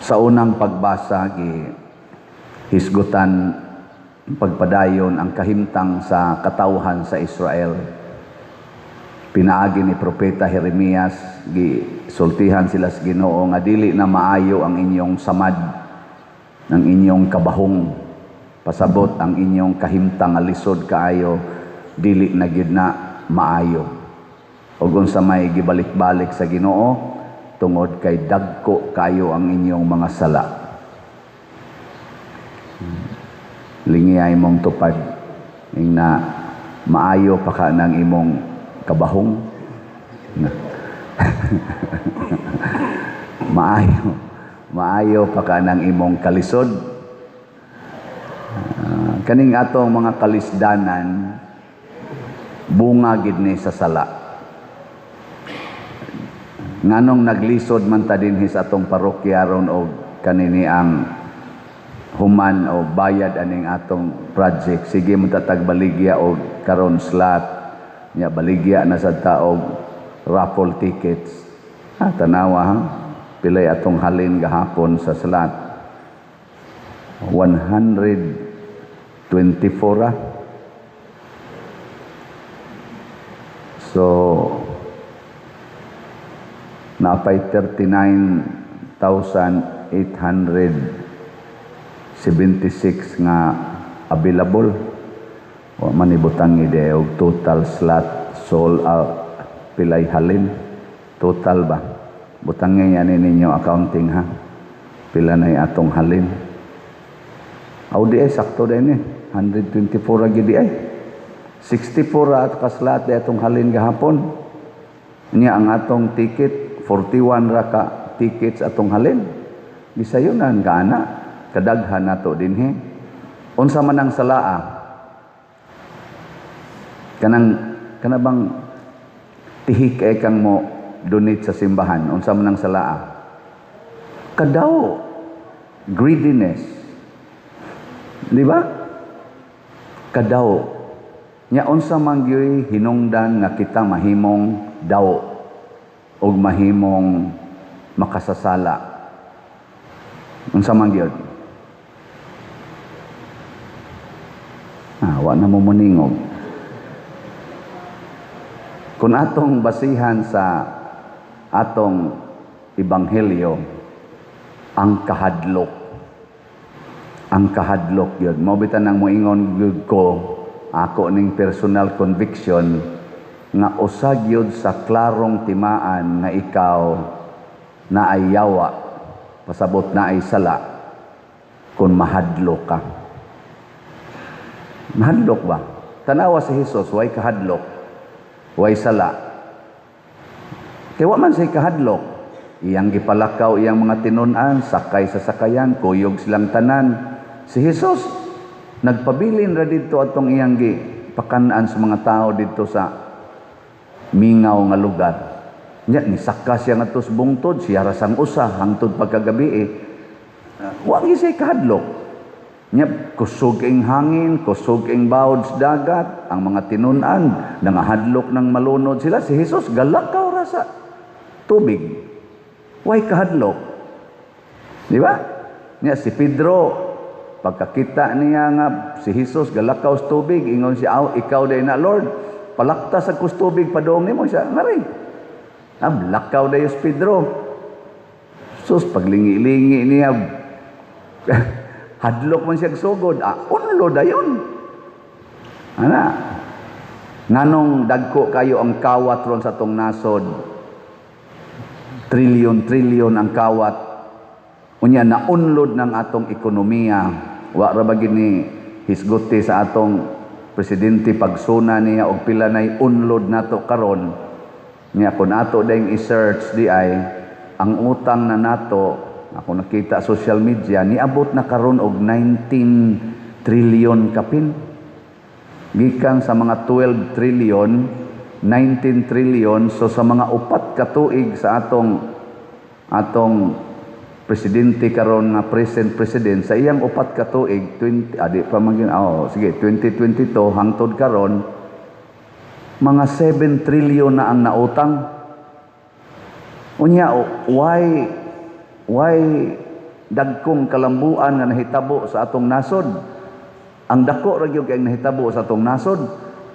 Sa unang pagbasa, gi hisgutan pagpadayon ang kahimtang sa katawhan sa Israel. Pinaagi ni Propeta Jeremias, gi sultihan sila sa Ginoo nga dili na maayo ang inyong samad, ang inyong kabahong, pasabot ang inyong kahimtang nga lisod kaayo, dili na gyud na maayo. Ug unsa may gibalik-balik sa Ginoo? Tungod kay dagko kayo ang inyong mga sala. Lingiyay mong tupad ing na maayo pa ka ng imong kabahong na. Maayo pa ka ng imong kalisod. Kaning atong mga kalisdanan, bunga gid ni sa sala. Nganong naglisod man ta dinhi sa atong parokya ron og kanini ang human o bayad aning atong project, sige man ta tagbaligya og karon slot nya, baligya na sad ta og raffle tickets. Ha, tanawa ha, pilay atong halin gahapon sa slot? 124 ah. So napay 39,876 nga available. Wa man ibutang ide og total slot sold out, pilay halin total ba. Butangi ani ninyo accounting ha, pila nay atong halin. Aw di ay sakto din eh, 124 ra gid di ay, 64 ra ka slot di atong halin gahapon. Nya ang atong ticket, 41 ra ka tickets atong halin. Gisayonan ka ana, kadaghan nato dinhi. Unsa man ang salaa? Kanang kana bang tihik ay kang mo donate sa simbahan, unsa man ang salaa? Kadaw, greediness. Di ba? Kadaw. Nya unsa man gyuy hinungdan nga kita mahimong daw og mahimong makasasala? Unsa man gyud? Wa na mo moningog. Kung atong basihan sa atong ebanghelyo, ang kahadlok. Ang kahadlok yun. Mao bitan ang moingon gyud ko, ako ning personal conviction nga usa gyud sa klarong timaan nga ikaw na ay yawa, pasabot na ay sala, kung mahadlok ka. Mahadlok ba? Tanawa si Jesus, way kahadlok, way sala. Kay wa man siya kahadlok. Iyang gipalakaw iyang mga tinun-an, sakay sa sakayan, kuyog silang tanan. Si Jesus, nagpabilin ra didto atong iyang gipakan-an sa mga tao didto sa mingaw nga lugar. Nya nisaka siya ngadto sa bungtod, siya ra sang usa hangtod pagkagabi eh. Wa gyud siya kahadlok. Nya kusog ing hangin, kusog ing bawod sa dagat, ang mga tinun-an nangahadlok ng malunod sila. Si Jesus galakaw ra sa tubig. Way kahadlok. Di ba? Nya si Pedro, pagkakita niya nga si Jesus galakaw sa tubig, ingon siya, "Aw, ikaw day na, Lord, palakta sa kus tubig padong nimo." Siya ngari. Lakaw dayo si Pedro. Sus, paglingi-lingi niya, hadlok man siya sugod, unlo dayon. Ana, nganong dagko kayo ang kawat ron sa tong nasod? Trilyon-trilyon ang kawat. Unya naunlod ng atong ekonomiya. Wa ra ba gini hisguti sa atong presidente pagsuna niya og pila nay unlod nato karon? Nya kun ato dayong i-search di ay ang utang na nato, ako nakita social media, niabot na karon og 19 trillion kapin. Gikan sa mga 12 trillion, 19 trillion. So sa mga 4 ka tuig sa atong presidente karon nga present president, sa iyang 4 ka tuig, 20 adi pa man oh, sige, 2022 hangtod karon, mga 7 trillion na ang nautang. Unya why Dagkong kalambuan nga nahitabo sa atong nasod. Ang dako ra gyud kay nahitabo sa atong nasod,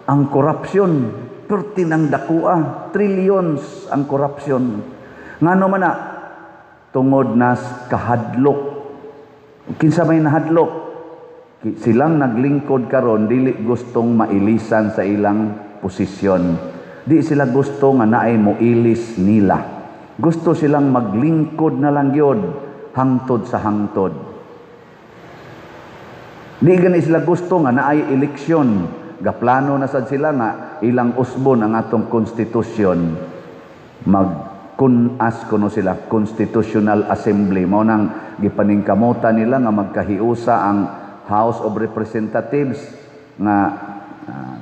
ang korupsyon. Perti ng dakua, trillions ang korupsyon. Ngano man na? Tungod nas kahadlok. Kinsa may nahadlok? Silang naglingkod karon dili gustong mailisan sa ilang posisyon. Di sila gusto nga naay moilis nila. Gusto silang maglingkod na lang gyud hangtod sa hangtod. Di gani sila gusto nga naay eleksyon. Gaplano na sad sila nga ilang usbon ang atong konstitusyon. Magkunas kuno sila, Constitutional Assembly. Mao nang gipaningkamutan nila nga magkahiusa ang House of Representatives nga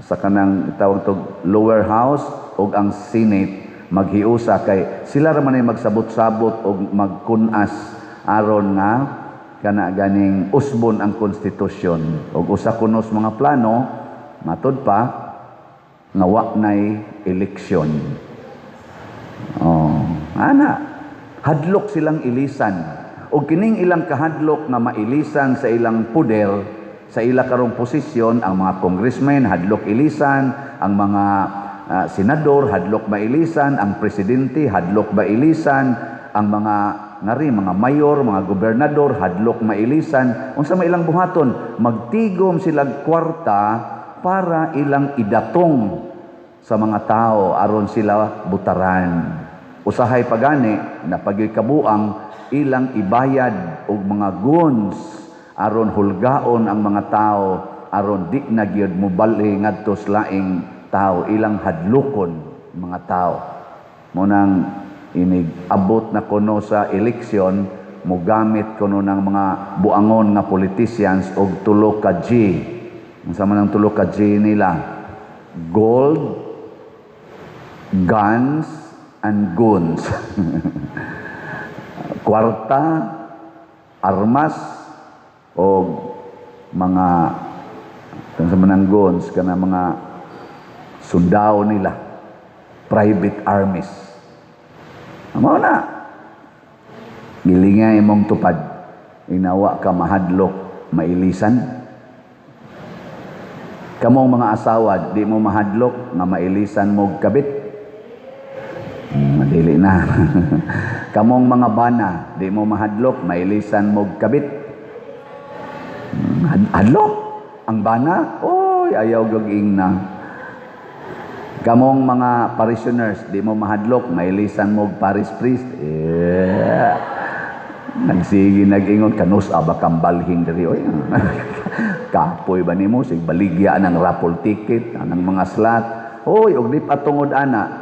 sa kanang tawag tog lower house ug ang Senate, maghiusa kay sila ra man ay magsabot-sabot og magkunas aron nga kana ganing usbon ang konstitusyon. Ug usa kunos mga plano, matud pa, nga wa nay eleksyon. Oh, ana, hadlok silang ilisan. O kining ilang kahadlok nga mailisan sa ilang puder, sa ila karong posisyon, ang mga congressmen hadlok ilisan, ang mga senador hadlok mailisan, ang presidente hadlok mailisan, ang mga ngari mga mayor, mga gobernador hadlok mailisan. Unsa may ilang buhaton? Magtigom sila kwarta para ilang idatong sa mga tao aron sila butaran. Usahay pagani na pagyoy kabuang ilang ibayad og mga guns aron hulgaon ang mga tao, aron di na gyud mobali ngadto sa laing tao, ilang hadlokon mga tao. Mo nang inig abot na kuno sa eleksyon, mogamit kuno ng mga buangon nga politicians og tulo ka G. Unsa man ang tulo ka G nila? Gold, guns, and guns. Kwarta, armas, o mga kung sa manang guns, kana mga sundao nila, private armies. Mao na. Gilinga imong tupad. Inawa ka mahadlok, mailisan. Kamong mga asawa, di mo mahadlok nga mailisan mo kabit? Madili na. Kamong mga bana, di mo mahadlok, mailisan mo kabit? Hadlok. Ang bana, oy, ayaw gaging na. Kamong mga parishioners, di mo mahadlok, mailisan mo parish priest? Yeah. Nagsige nag-ingon, kanus aba kang balhin diri oy. Kapoy ba nimo sig baligya ng raffle ticket, ang mga slot. Oy, og di pa tungod ana,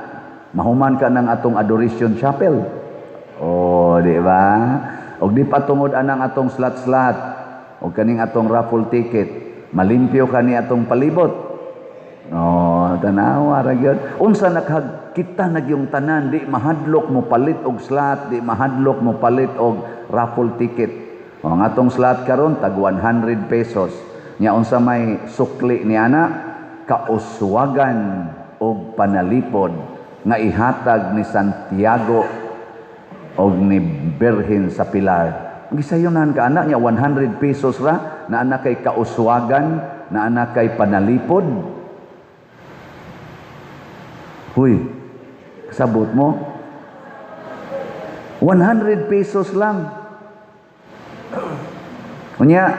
mahuman ka ng atong adoration chapel. Oh, di ba? Og di pa tungod anang atong slot-slot, og kaning atong raffle ticket, malimpyo ka ni atong palibot. Oh, tanawa ra gyud. Unsa naghag kita na gyung tanan di mahadlok mo palit og slot, di mahadlok mo palit og raffle ticket. O, ang atong slot karon tag 100 pesos. Nya unsa may sukli ni ana? Kauswagan og panalipod nga ihatag ni Santiago og ni Birhen sa Pilar. Gisayonan ka ana nya 100 pesos ra na ana kay kauswagan, na ana kay panalipod. Huy, kasabot mo? 100 pesos lang. Unya,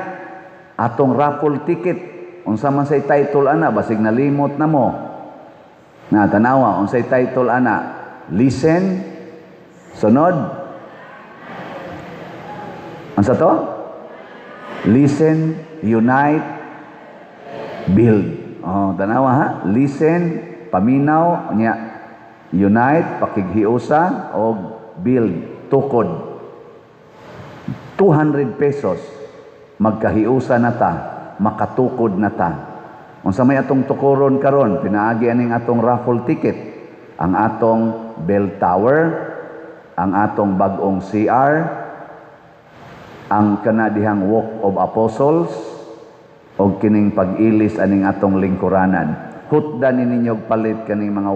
atong raffle ticket, unsa man say title ana, basig nalimot na mo. Na tanawa, unsay title ana? Listen, sunod. Unsa to? Listen, unite, build. Oh, tanawa ha? Listen, paminaw, nya unite, pakighiusa, og build, tukod. 200 pesos, magkahiusa na ta, makatukod na ta. Unsa may atong tukoron karon, pinaagi aning atong raffle ticket, ang atong bell tower, ang atong bag-ong CR, ang kanadihang Walk of Apostles, og kining pag-ilis aning atong lingkuranan. Hutda ni ninyo palit kaning mga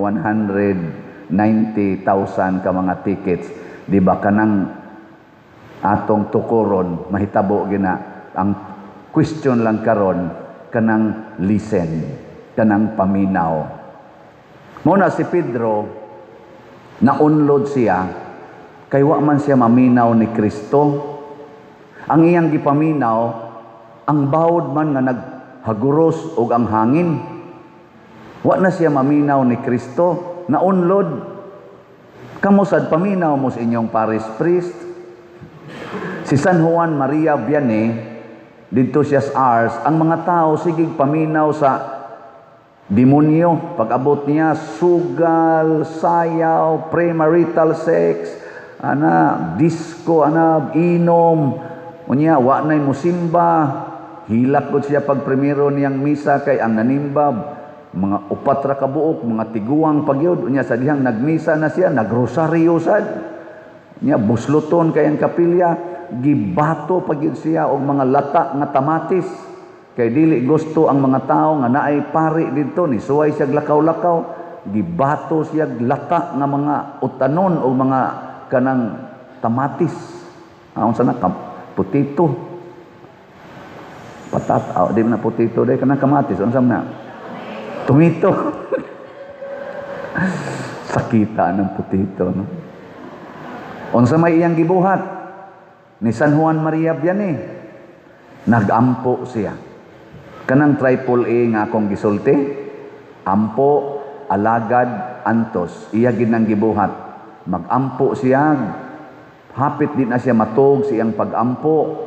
190,000 ka mga tickets. Di ba kanang Atong tukuron, mahitabo gina. Ang question lang karon, kanang listen, kanang paminaw. Mao na si Pedro, naunlod siya kay wa man siya maminaw ni Kristo. Ang iyang gipaminaw, ang bawod man nga naghaguros og ang hangin. Wa na siya maminaw ni Kristo, naunlod. Kamo sad, paminaw mo sa inyong parish priest. Si San Juan Maria Vianney, didto siya sa Ars, ang mga tao sigig paminaw sa demonyo. Pag-abot niya, sugal, sayaw, premarital sex, ana, disco, ana, inom, unya, wa na'y musimba, hilak gud siya pag primero niyang misa kay ang nanimba, mga upat ra ka buok, mga tiguang pagyud. Unya sa dihang nagmisa na siya, nagrosaryo sad. Unya busloton kay ang kapilya, gibato pagyud siya og mga lata nga tamatis. Kay dili gusto ang mga tao nga naay pari didto, ni suway siya lakaw-lakaw, gibato siya lata nga mga utanon o mga kanang tamatis. Unsa na potato. Patat, oh, di na potato day, kanang kamatis, unsa man na? Tomato. Sakita ng potato, no? Unsa may iyang gibuhat ni San Juan Maria Vianney? Nagampo siya. Kanang triple A nga akong gisulti, ampo, alagad, antos. Iya gid nang gibuhat. Magampo siya, hapit di na siya matog sa iyang pagampo.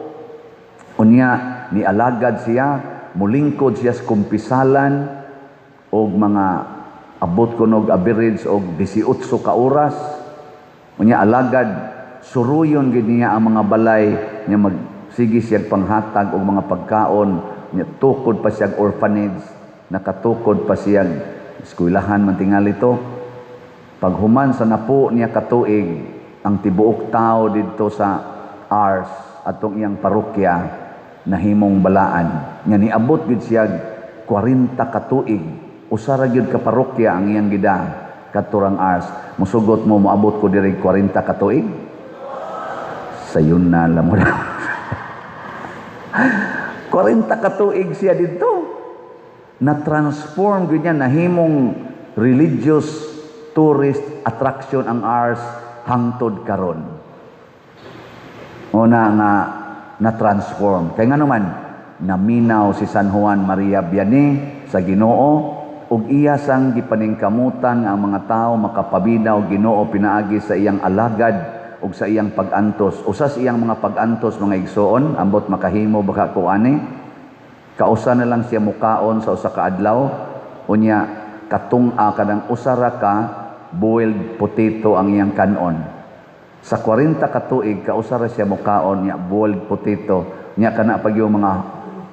Unya, ni alagad siya, mulingkod siya sa kumpisalan og mga abot ko og average og 18 ka oras. Unya alagad, suruyon gid niya ang mga balay niya, magsige siya panghatag og mga pagkaon niya, tukod pa siya orphanage, nakatukod pa siya eskwelahan man tingali to. Paghuman sa napo niya katuig, ang tibuok tao didto sa Ars, atong iyang parokya, nahimong balaan. Nga niabot gid siya 40 katuig, usa ra gyud ka parokya ang iyang gida katurang Ars. Musugot mo, moabot ko diri 40 katuig? Sayon na lang mo. 40 katuig siya didto. Na-transform gyud niya, nahimong religious tourist attraction ang Ars hangtod karon. Una nga na-transform. Kay nga naman, naminaw si San Juan Maria Vianney sa Ginoo ug iya sang gipaningkamutan nga ang mga tao makapaminaw Ginoo pinaagi sa iyang alagad ug sa iyang pag-antos. Usa sa iyang mga pag-antos, mga igsoon, ambot makahimo baka ko ani, kausa na lang siya mukaon sa usa ka adlaw, unya katung-a, kanang usa ra ka boiled potato ang iyang kanon. Sa 40 ka tuig, kausa ra siya mukaon nya boiled potato. Nya kana pag yung mga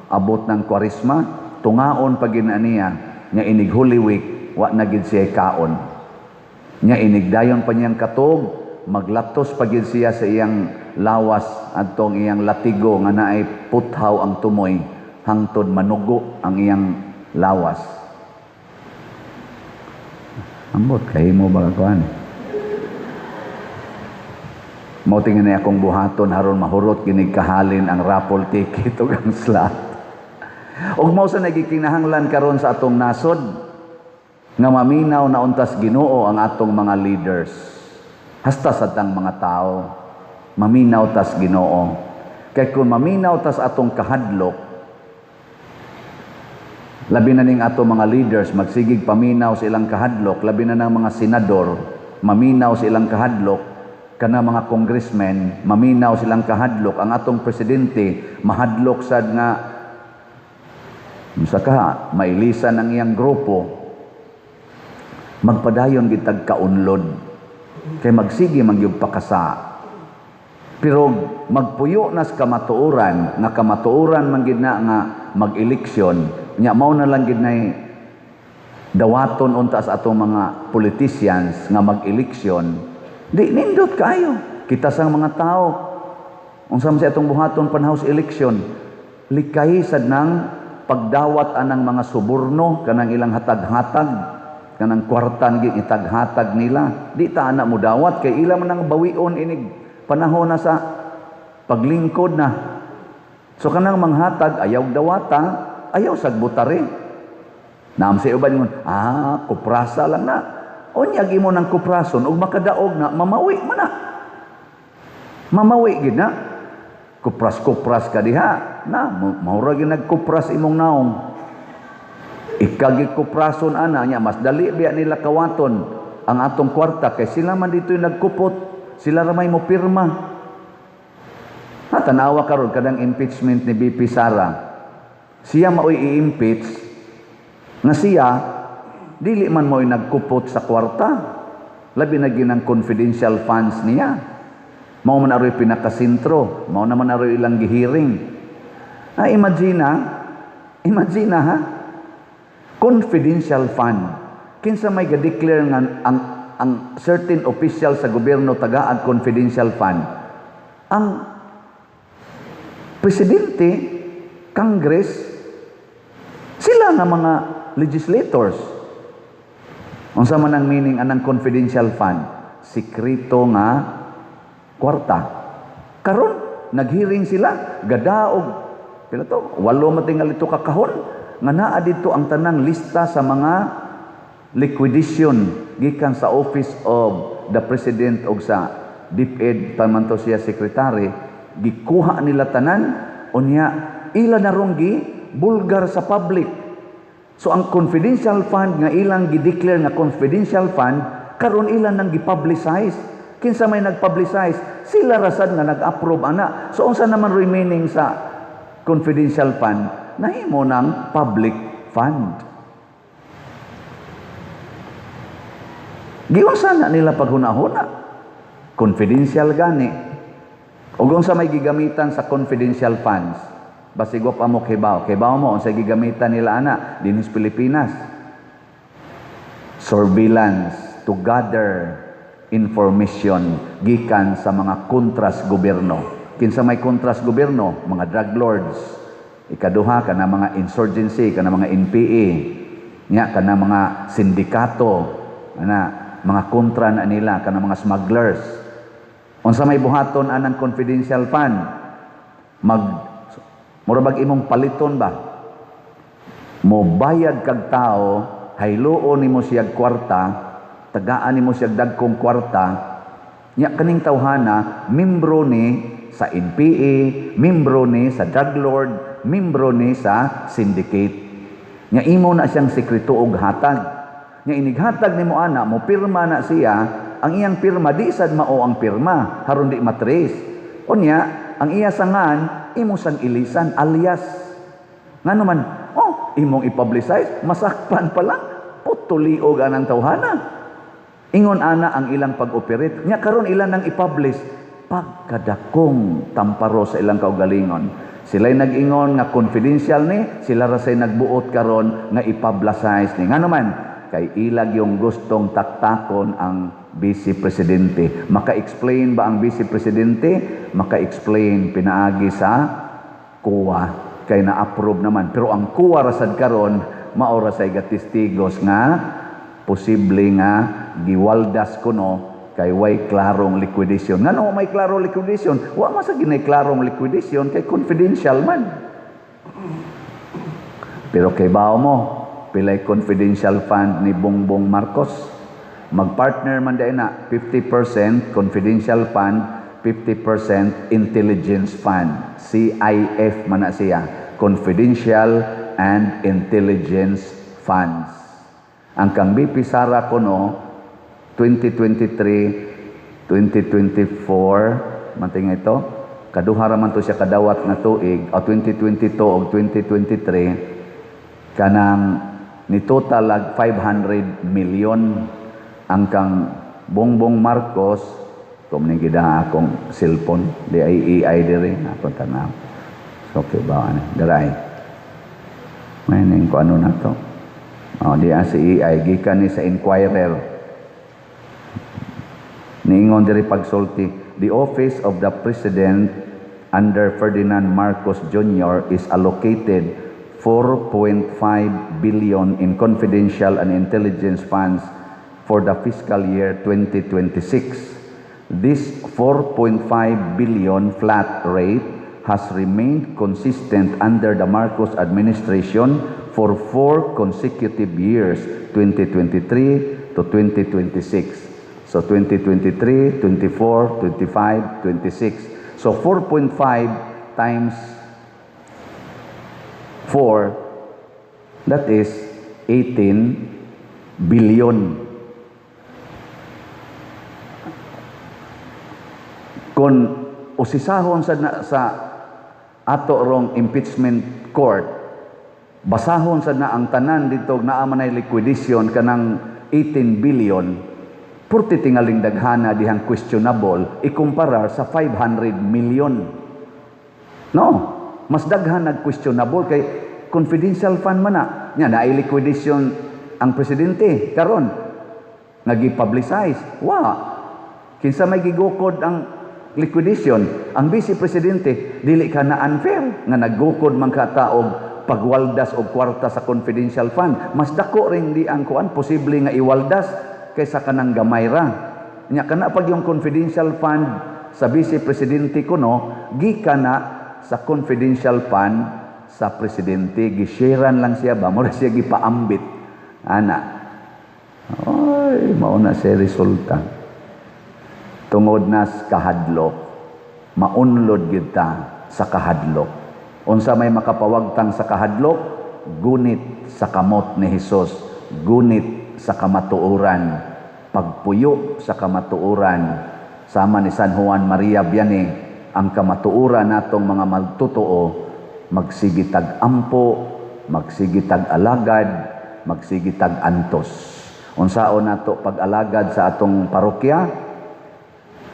abot ng Kwaresma, tungaon pag na niya, nya inig Holy Week, wa na gid siya kaon. Nya inig dayon pa niyang katog, maglatos pa gid siya sa iyang lawas adtong iyang latigo nga naay puthaw ang tumoy hangtod manugo ang iyang lawas. Ambot kahimo ba kuan? Mao tingnan akong buhaton aron mahurot kinig kahalin ang raffle ticket ug ang slot. Ug mao sa nagikinahanglan karon sa atong nasod nga maminaw na untas Ginoo ang atong mga leaders. Hasta sa tang mga tao, maminaw tas Ginoo. Kay kung maminaw tas atong kahadlok, labi na ning ato mga leaders magsigig paminaw sa ilang kahadlok, labi na ng mga senador, maminaw sa ilang kahadlok, kana mga congressmen, maminaw silang kahadlok, ang atong presidente mahadlok sad nga unsa ka mailisan ang iyang grupo, magpadayon gitag kaunlod kay magsige man gyud pakasa. Pero magpuyo nas kamatuoran nga kamatuoran man gid na nga mag-eleksyon, nya mao na lang gid nay dawaton unta sa atong mga politicians nga mag-eleksyon, di nindot kayo. Kita sang mga tao, unsa man sa atong buhaton panahon sa eleksyon, likay sad nang pagdawat anang mga suborno, kanang ilang hatag-hatag, kanang kwartan gi itaghatag nila. Di ta ana mo dawat kay ila man ang bawion inig panahon na sa Paglingkod na. So kanang manghatag, ayaw dawata, ayaw sag butari. Naam sa uban ingon, "Ah, kuprasa lang na." Unyag imo ng kuprason ug makadaog na, mamawi man na. Mamawi gid na. Kupras-kupras ka diha. Na, mahura gid nagkupras imong naong. Ikagi kuprason ana nya, mas dali biya nila kawaton ang atong kwarta kay sila man dito yung nagkupot. Sila ra may mo pirma. Ha, tanawa karon kadang impeachment ni VP Sara. Siya maoy i-impeach nga siya dili man mo'y nagkupot sa kwarta. Labi na ginang confidential funds niya. Mao man aroy pinakasentro, mao naman aroy ilang gihiring. Ah, imagine ha, imagine ha, confidential fund. Kinsa may ga-declare nga ang certain official sa gobyerno tagaag confidential fund? Ang presidente, Congress, sila nga mga legislators. Unsa man ang meaning anang confidential fund? Sikreto nga kwarta. Karon naghearing sila, gadaog pila to? Walo matingal ito ka kahon nga naa dito ang tanang lista sa mga liquidation gikan sa Office of the President og sa DepEd pa man to siya secretary. Gikuha nila tanan, unya ila na rong gi bulgar sa public. So ang confidential fund nga ilang gi-declare nga confidential fund, karon ilan nang gi-publicize. Kinsa may nag-publicize? Sila rasad nga nag-approve ana. So unsa naman remaining sa confidential fund? Nahimo ng public fund. Giunsa na nila paghuna-huna? Confidential gani. Ug unsa may gigamitan sa confidential funds? Basig wa pa mo kibaw. Kibaw mo unsa gigamitan nila ana dinhi sa Pilipinas? Surveillance, to gather information gikan sa mga kontras gobyerno. Kinsa may kontras gobyerno? Mga drug lords. Ikaduha, kana mga insurgency, kana mga NPA. Nya kana mga sindikato, ana mga kontra na nila, kana mga smugglers. Unsa may buhaton anang confidential fund? Mag mura bag imong paliton ba? Mo bayad kag tao, hayloon nimo siyag kwarta, tagaan nimo siyag dagkong kwarta, nya kaning tawhana membro ni sa NPA, membro ni sa drug lord, membro ni sa syndicate. Nya imo na siyang sekreto og hatag. Nya inighatag nimo ana, mo pirma na siya, ang iyang pirma di sad mao ang pirma, haron di matrace. Unya, ang iya sangan imo sang ilisan, alias. Ngano man, oh, imong i-publicize, masakpan pa lang, putuliog anang tawhana. Ingon ana ang ilang pag-operate. Nya karon ilan nang i-publish, pagkadakong tamparo sa ilang kaugalingon. Sila'y nag-ingon nga confidential ni, sila ra say nagbuot karon nga i-publicize ni. Ngano man, kay ilag yung gustong taktakon ang vice presidente. Maka-explain ba ang vice presidente? Maka-explain pinaagi sa COA, kay na-approve naman. Pero ang COA rasad karon mao ra say gatestigos nga posible nga giwaldas kuno kay way klarong liquidation. Ngano may klarong liquidation? Wa man sa ginay klarong liquidation kay confidential man. Pero kay bao mo, pilay confidential fund ni Bongbong Marcos? Magpartner man dahil na 50% confidential fund, 50% intelligence fund. CIF man na siya. Confidential and Intelligence Funds. Ang kang BP Sara kuno 2023, 2024, manting ito, kaduha ra man to siya kadawat nga tuig, o 2022 o 2023, kanang ni total ag 500 million. Ang kang Bongbong Marcos, kung ning gida akong cellphone, di ay AI diri akong tanaw. So, okay ba ano diray may ning ko ano na to. Oh, di si AI gikan ni sa Inquirer. Niingon diri pagsulti, "The office of the President under Ferdinand Marcos Jr. is allocated 4.5 billion in confidential and intelligence funds for the fiscal year 2026. This 4.5 billion flat rate has remained consistent under the Marcos administration for 4 consecutive years, 2023 to 2026. So 2023, 24, 25, 26. So 4.5 times 4, that is 18 billion. Kung usisahon sa ato rong impeachment court, basahon sa na ang tanan dito naa man ay liquidation kanang 18 billion, purti tingaling daghana dihang questionable ikumpara sa 500 million. No, mas daghan nag-questionable kay confidential fund man na. Nya naay liquidation ang presidente karon nga gi-publicize. Wa. Kinsa may gigukod ang liquidation? Ang vice presidente. Dili ka na unfair nga naggukod man ka ta og pagwaldas og kwarta sa confidential fund? Mas dako rin di ang kuan posible nga iwaldas kaysa kanang gamay ra. Nya kana pag yung confidential fund sa vice presidente kuno gikan na sa confidential fund sa presidente, gisharean lang siya ba, mura siya gipaambit ana. Oy, mao na siya resulta tungod nas kahadlok. Maunlod gyud ta sa kahadlok. Unsa may makapawagtang sa kahadlok? Gunit sa kamot ni Hesus, gunit sa kamatuoran, pagpuyo sa kamatuoran sama ni San Juan Maria Vianney. Ang kamatuoran natong mga magtotoo, magsige tag ampo, magsige tag alagad, magsige tag antos. Unsaon nato pag-alagad sa atong parokya?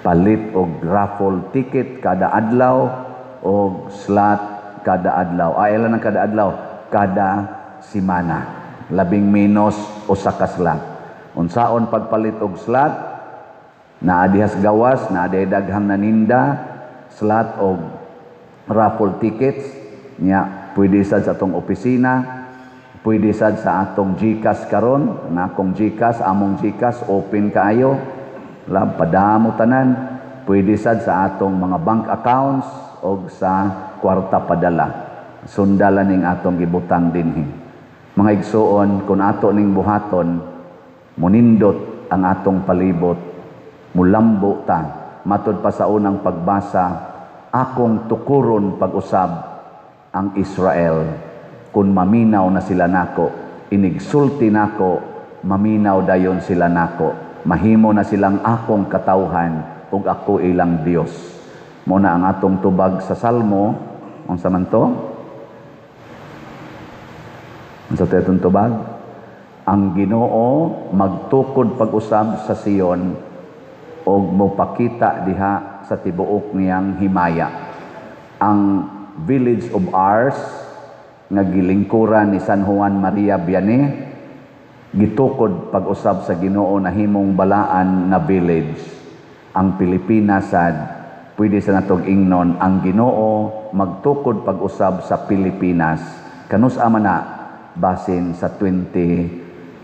Palit og raffle ticket kada adlaw og slot kada adlaw. Ay, ilan ang kada adlaw? Kada simana. Labing menos usa ka slot. Unsaon pagpalit og slot? Naa dihas gawas, naa dihay daghang naninda slot og raffle tickets nya. Pwede sad sa atong opisina, pwede sad sa atong GCash karon, nga akong GCash, among GCash open kaayo. Lab padamo tanan. Pwede sad sa atong mga bank accounts og sa kwarta padala. Sundala ning atong gibutang dinhi. Mga igsuon, kung ato ning buhaton, munindot ang atong palibot, mulambo ta. Matod pa sa unang pagbasa, akong tukuron pag-usab ang Israel kung maminaw na sila nako, inigsulti nako, maminaw dayon sila nako, mahimo na silang akong katawhan ug ako ilang Dios. Mo na ang atong tubag sa Salmo, unsa man to? Unsa to atong tubag? Ang Ginoo magtukod pag-usab sa Sion og mopakita diha sa tibuok niyang himaya. Ang village of Ars nga gilingkuran ni San Juan Maria Vianney, gitukod pag-usab sa Ginoo, nahimong balaan nga village. Ang Pilipinas sad pwede sa natog ingnon, ang Ginoo magtukod pag-usab sa Pilipinas kanus ama na basin sa 2028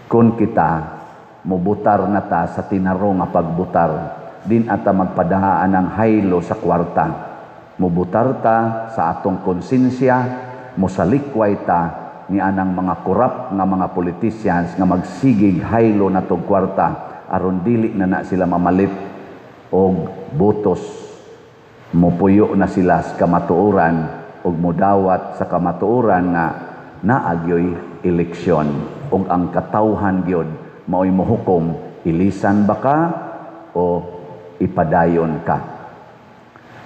kung kita mubutar na ta sa tinarong nga pagbutar, din ata magpadahaan ang haylo sa kwarta. Mubutar ta sa atong konsensya, mosalikway ta ni anang mga korap nga mga politicians nga magsigig haylo na tog kwarta aron dili na na sila mamalit og botos. Mopuyo na sila sa kamatuoran og modawat sa kamatuoran nga naagyoy eleksyon og ang katawhan gyud mao'y mohukom, ilisan ba ka o ipadayon ka.